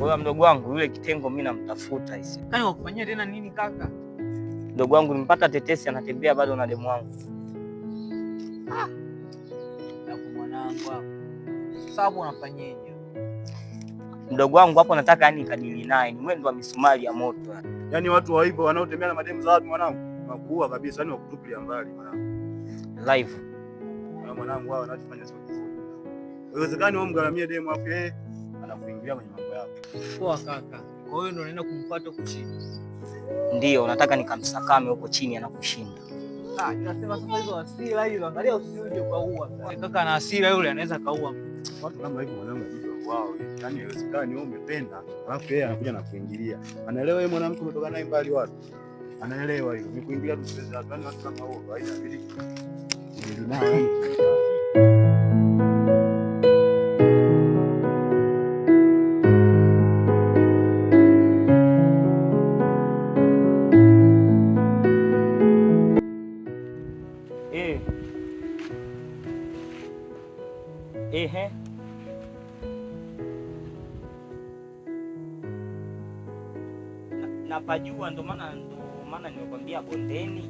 Oya mdogo wangu, yule kitengo mimi namtafuta hisi. Kani wakufanyia tena nini kaka? Mdogo wangu nimpata tetesi anatembea bado na demu wangu. Ah. Hapo mwanangu hapo. Sasa hapo unafanyeje? Mdogo wangu hapo nataka yani kadili naye, ni mwendo wa misumari ya moto. Yaani watu wa hivyo wanaotembea na mademu za watu mwanangu, wakuua kabisa, yani wakutupilia mbali mwanangu. Live. Na mwanangu wao wanachofanya sio kizuri. Haiwezekani wewe mgaramie demu afu yeye anakuingilia kwenye mambo yako. Poa kaka. Kwa hiyo ndo naenda kumfuata huko chini. Ndio, nataka nikamsakame huko chini anakushinda. Ah, nasema sasa hizo hasira hizo, angalia usije ukaua. Kaka ana hasira yule, anaweza kaua. Watu kama hivyo mwanangu inabidi wao. Yaani haiwezekani wewe umependa, alafu yeye anakuja na kuingilia. Anaelewa yeye mwanamke umetoka naye mbali wapi? Anaelewa hiyo. Ni kuingilia tu pesa. Yaani watu kama hao kawaida inabidi nao. Eh. Ehe. Napajua ndo maana nimekwambia bondeni.